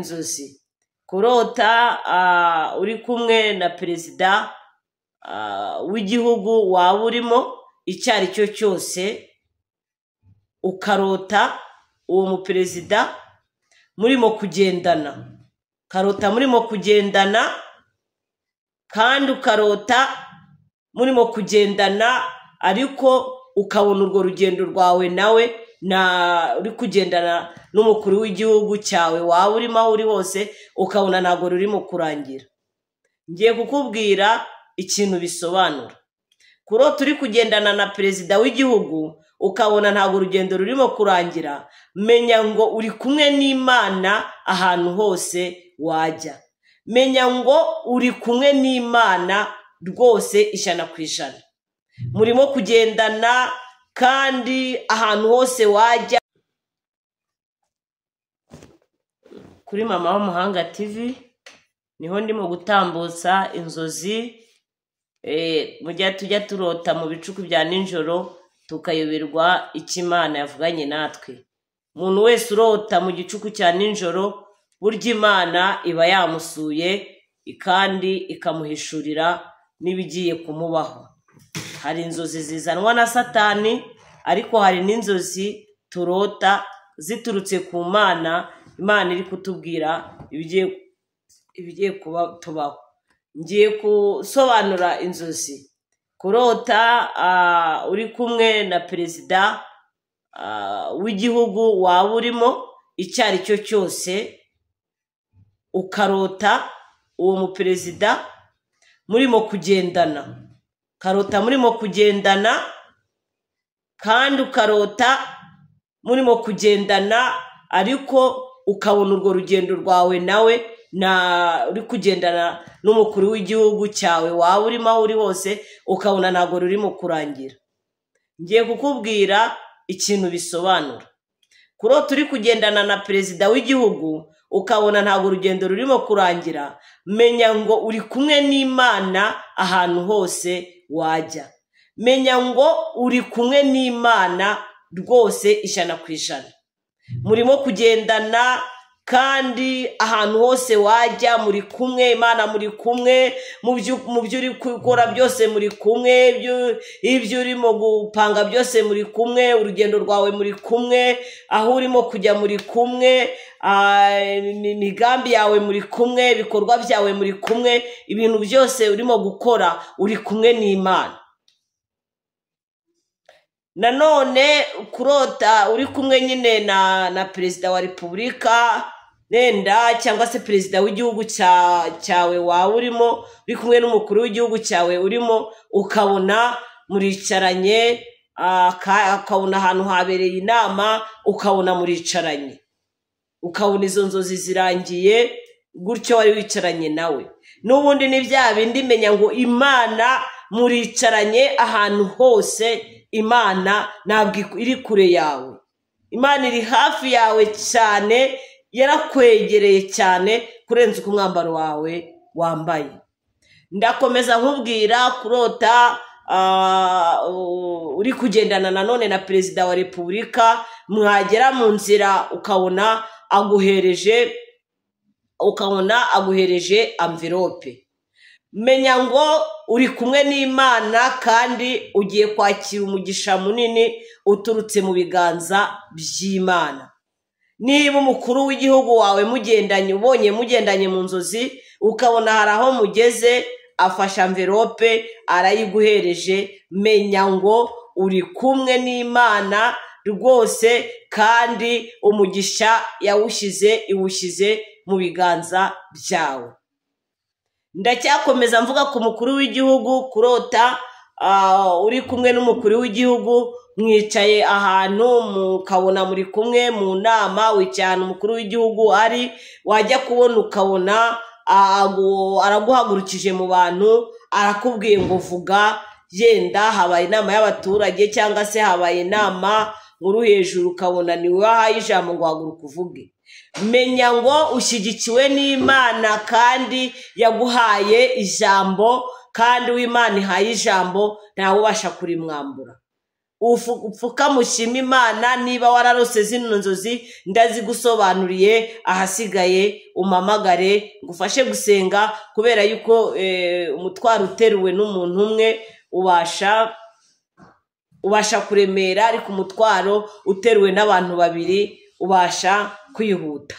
Inzozi kurota uri kumwe na perezida w'igihugu waba urimo icyo ari cyo cyose, ukarota uwo muperezida murimo kugendana, ukarota murimo kugendana, kandi ukarota murimo kugendana ariko ukabona urwo rugendo rwawe nawe na uri kugendana n'umukuru w'igihugu cyawe waba urimo aho uri hose, ukabona ntabwo rurimo kurangira. Ngiye kukubwira ikintu bisobanura. Kurota uri kugendana na perezida w'igihugu ukabona ntabwo urugendo rurimo kurangira, menya ngo uri kumwe n'Imana ahantu hose wajya. Menya ngo uri kumwe n'Imana rwose 100%. Murimo kugendana kandi ahantu hose wajya. Kuri Mama w'Umuhanga TV niho ndimo gutambutsa inzozi. Mujya tujya turota mu bicuku bya nijoro tukayoberwa icyo Imana yavuganye natwe. Umuntu wese urota mu gicuku cya nijoro, burya Imana iba yamusuye kandi ikamuhishurira n'ibigiye kumubaho. Hari inzozi zizanwa na Satani, ariko hari n'inzozi turota ziturutse ku Mana, Imana iri kutubwira ibigiye kuba tubaho. Ngiye gusobanura inzozi. Kurota uri kumwe na perezida w'igihugu waba urimo icyo ari cyo cyose, ukarota uwo muperezida murimo kugendana, ukarota murimo kugendana, kandi ukarota murimo kugendana ariko ukabona urwo rugendo rwawe nawe na uri kugendana n'umukuru w'igihugu cyawe waba urimo aho uri hose, ukabona ntabwo rurimo kurangira. Ngiye kukubwira ikintu bisobanura. Kurota uri kugendana na perezida w'igihugu ukabona ntabwo urugendo rurimo kurangira, menya ngo uri kumwe n'Imana ahantu hose wajya. Menya ngo uri kumwe n'Imana rwose 100%. Murimo kugendana kandi ahantu hose wajya muri kumwe, Imana muri kumwe, mu byo uri gukora byose muri kumwe, ibyo urimo gupanga byose muri kumwe, urugendo rwawe muri kumwe, aho urimo kujya muri kumwe, imigambi yawe muri kumwe, ibikorwa byawe muri kumwe, ibintu byose urimo gukora uri kumwe n'Imana. Nanone kurota uri kumwe nyine na perezida wa repubulika nenda cyangwa se perezida w'igihugu cyawe waba urimo, uri kumwe n'umukuru w'igihugu cyawe urimo, ukabona muricaranye, ukabona ahantu habereye inama, ukabona muricaranye, ukabona izo nzozi zirangiye gutyo wari wicaranye nawe. N'ubundi ni bya bindi, menya ngo Imana muricaranye ahantu hose. Imana ntabwo iri kure yawe, Imana iri hafi yawe cyane, yarakwegereye cyane kurenza uko umwambaro wawe wambaye. Ndakomeza nkubwira kurota uri kugendana nanone na perezida wa repubulika, mwagera mu nzira ukabona aguhereje amverope. Menya ngo uri kumwe n'Imana kandi ugiye kwakira umugisha munini uturutse mu biganza by'Imana. Niba umukuru w'igihugu wawe mugendanye, ubonye mugendanye mu nzozi, ukabona hari aho mugeze afashe amverope arayiguhereje, menya ngo uri kumwe n'Imana rwose kandi umugisha yawushyize iwushyize mu biganza byawe. Ndacyakomeza mvuga ku mukuru w'igihugu. Kurota uri kumwe n'umukuru w'igihugu, mwicaye ahantu mukabona muri kumwe mu nama, wicaye ahantu umukuru w'igihugu ari, wajya kubona ukabona araguhagurukije mu bantu, arakubwiye ngo vuga, yenda habaye inama y'abaturage cyangwa se habaye inama nkuru hejuru, ukabona ni wowe wahaye ijambo ngo haguruka uvuge. Menya ngo ushyigikiwe n'Imana kandi yaguhaye ijambo, kandi uw'Imana ihaye ijambo ntawe ubasha kurimwambura. Upfuka mushima Imana niba wararose zino nzozi ndazigusobanuriye, ahasigaye umamagare ngufashe gusenga, kubera yuko umutwaro uteruwe n'umuntu umwe ubasha kuremera, ariko umutwaro uteruwe n'abantu babiri ubasha kwihuta.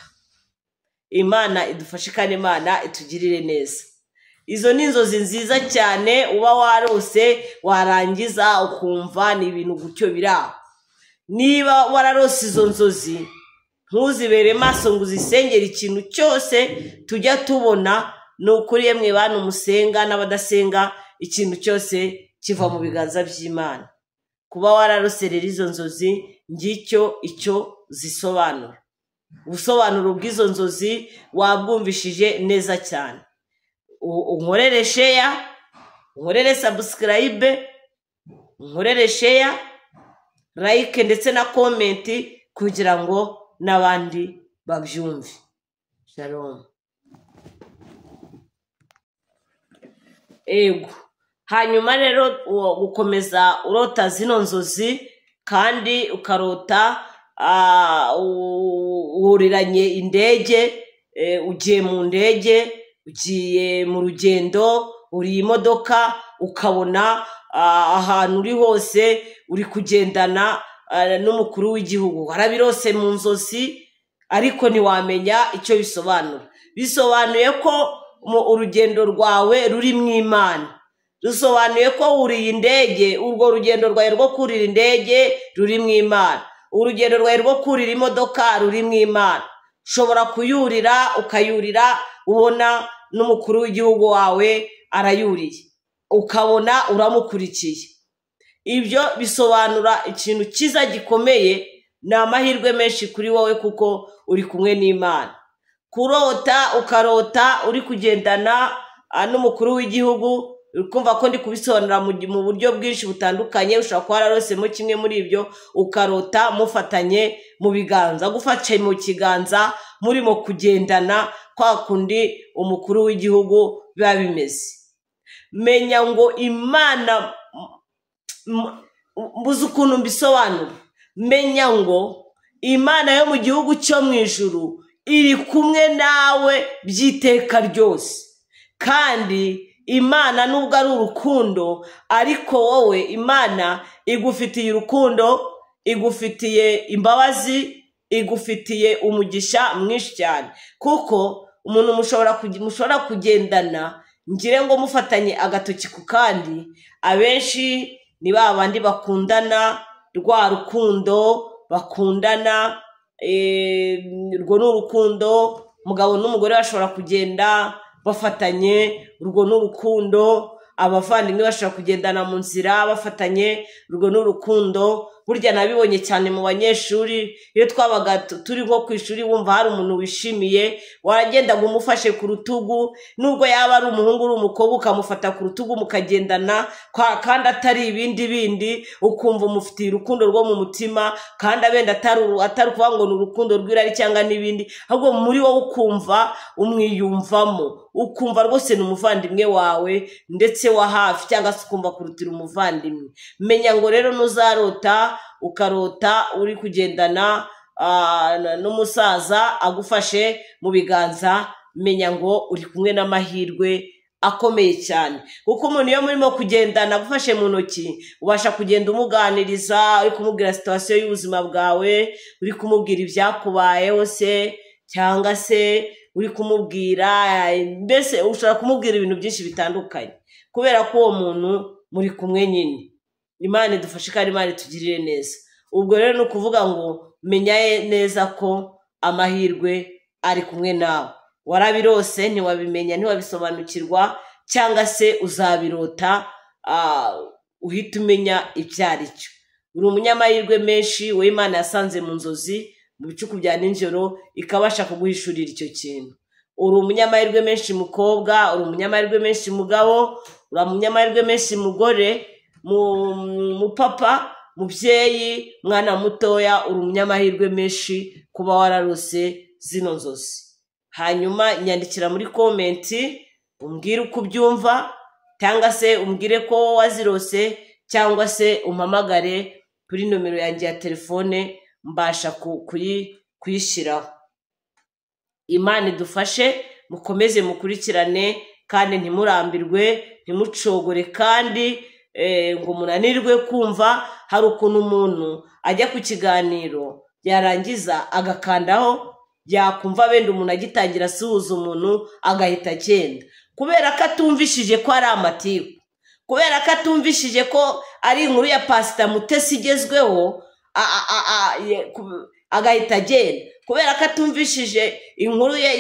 Imana idufashe kandi Imana itugirire neza. Izo ni inzozi nziza cyane uba warose, warangiza ukumva ni ibintu gutyo biraho. Niba wararose izo nzozi ntuzibere maso ngo uzisengere. Ikintu cyose tujya tubona ni ukuri, yemwe bantu musenga n'abadasenga, ikintu cyose kiva mu biganza by'Imana. Kuba wararose rero izo nzozi, ngicyo icyo zisobanura. Ubusobanuro bw'izo nzozi wabwumvishije neza cyane. Unkorere share, unkorere subscribe, unkorere share, like ndetse na comment, kugira ngo n'abandi babyumve. Shalom. Ego. Hanyuma rero gukomeza urota zino nzozi, kandi ukarota wuriranye indege, ugiye mu ndege, ugiye mu rugendo, uri imodoka, ukabona ahantu uri hose uri kugendana n'umukuru w'igihugu. Warabirose mu nzozi ariko ntiwamenya icyo bisobanura. Bisobanuye ko urugendo rwawe ruri mu Imana. Rusobanuye ko wuriye indege, urwo rugendo rwawe rwo kurira indege ruri mu Imana. Urugendo rwawe rwo kurira imodoka ruri mu Imana. Ushobora kuyurira, ukayurira ubona n'umukuru w'igihugu wawe arayuriye, ukabona uramukurikiye. Ibyo bisobanura ikintu cyiza gikomeye, ni amahirwe menshi kuri wowe kuko uri kumwe n'Imana. Kurota ukarota uri kugendana n'umukuru w'igihugu, uri kumva ko ndi kubisobanura mu buryo bwinshi butandukanye. Ushobora kuba wararosemo kimwe muri ibyo, ukarota mufatanye mu biganza, gufashe mu kiganza murimo kugendana kwa kundi umukuru w'igihugu biba bimeze. Menya ngo Imana, mbuze ukuntu mbisobanura, menya ngo Imana yo mu gihugu cyo mu ijuru iri kumwe nawe by'iteka ryose. Kandi Imana nubwo ari urukundo, ariko wowe Imana igufitiye urukundo, igufitiye imbabazi, igufitiye umugisha mwinshi cyane. Kuko umuntu mushobora kugendana, ngire ngo mufatanye agatoki ku kandi, abenshi ni ba bandi bakundana rwa rukundo bakundana, urwo ni urukundo. Umugabo n'umugore bashobora kugenda bafatanye, urwo ni urukundo. Abavandimwe bashobora kugendana mu nzira bafatanye, urwo ni urukundo. Burya nabibonye cyane mu banyeshuri, iyo twabaga turi nko ku ishuri, wumva hari umuntu wishimiye, wagendaga umufashe ku rutugu, nubwo yaba ari umuhungu uri umukobwa, ukamufata ku rutugu mukagendana, kandi atari ibindi bindi, ukumva umufitiye urukundo rwo mu mutima, kandi abenda atari ukuvuga ngo ni urukundo rw'irari cyangwa n'ibindi, ahubwo muri wowe ukumva umwiyumvamo, ukumva rwose ni umuvandimwe wawe ndetse wa hafi, cyangwa se ukumva kurutira umuvandimwe. Menya ngo rero nuzarota ukarota uri kugendana n'umusaza agufashe mu biganza, menya ngo uri kumwe n'amahirwe akomeye cyane. Kuko umuntu iyo murimo kugendana agufashe mu ntoki, ubasha kugenda umuganiriza, uri kumubwira situwasiyo y'ubuzima bwawe, uri kumubwira ibyakubayeho se, cyangwa se uri kumubwira, mbese ushobora kumubwira ibintu byinshi bitandukanye, kubera ko uwo muntu muri kumwe nyine. Imana idufashe kandi Imana itugirire neza. Ubwo rero ni ukuvuga ngo menya neza ko amahirwe ari kumwe nawe. Warabirose ntiwabimenya, ntiwabisobanukirwa, cyangwa se uzabirota uhita umenya ibyo ari cyo. Uri umunyamahirwe menshi, wowe Imana yasanze mu nzozi mu bicuku bya nijoro, ikabasha kuguhishurira icyo kintu. Uri umunyamahirwe menshi mukobwa, uri umunyamahirwe menshi mugabo, uri umunyamahirwe menshi mugore, mupapa, mubyeyi, mwana mutoya, uri umunyamahirwe menshi kuba wararose zino nzozi. Hanyuma nyandikira muri komenti umbwire uko ubyumva, cyangwa se umbwire ko wazirose, cyangwa se umpamagare Kuri nomero yanjye ya telefone mbasha kuyishyiraho. Imana idufashe, mukomeze mukurikirane kandi ntimurambirwe, ntimucogore kandi ngo munanirwe kumva. Hari ukuntu umuntu ajya ku kiganiro yarangiza agakandaho, yakumva benda umuntu agitangira asuhuza umuntu agahita agenda, kubera ko atumvishije ko ari amatiku, kubera ko atumvishije ko ari inkuru ya Pasita Mutesi igezweho, agahita agenda, kubera ko atumvishije inkuru ya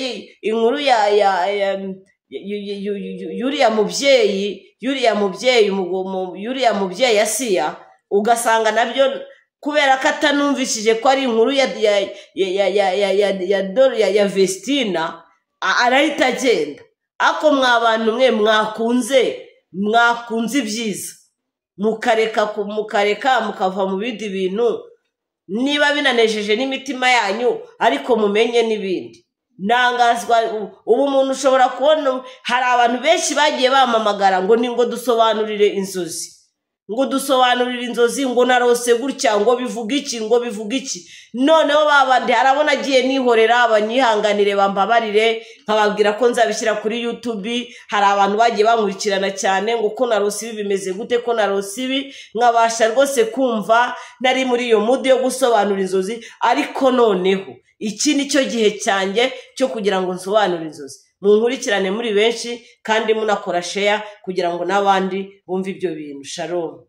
yuriya mubyeyi, yuriya mubyeyi Asiya, ugasanga nabyo kubera ko atanumvishije ko ari inkuru ya Vestina, arahita agenda. Ako mwa bantu mwe mwakunze ibyiza, mukareka mukava mu bindi bintu, niba binanejeje n'imitima yanyu, ariko mumenye n'ibindi. Ntangazwa ubu umuntu ushobora kubona hari abantu benshi bagiye bamamagara ngo ni ngo dusobanurire inzozi, ngo dusobanurire inzozi, ngo narose gutya, ngo bivuga iki, ngo bivuga iki. Noneho babandi harabona agiye nihorera, abanyihanganire bambabarire, nkababwira ko nzabishyira kuri YouTube. Hari abantu bagiye bankurikirana cyane ngo ko narose ibi bimeze gute, ko narose ibi, nkabasha rwose kumva nari muri iyo mood yo gusobanura inzozi. Ariko noneho iki ni cyo gihe cyanjye cyo kugira ngo nsobanure inzozi. Munkurikirane muri benshi kandi munakora share kugira ngo n'abandi bumve ibyo bintu. Shalom.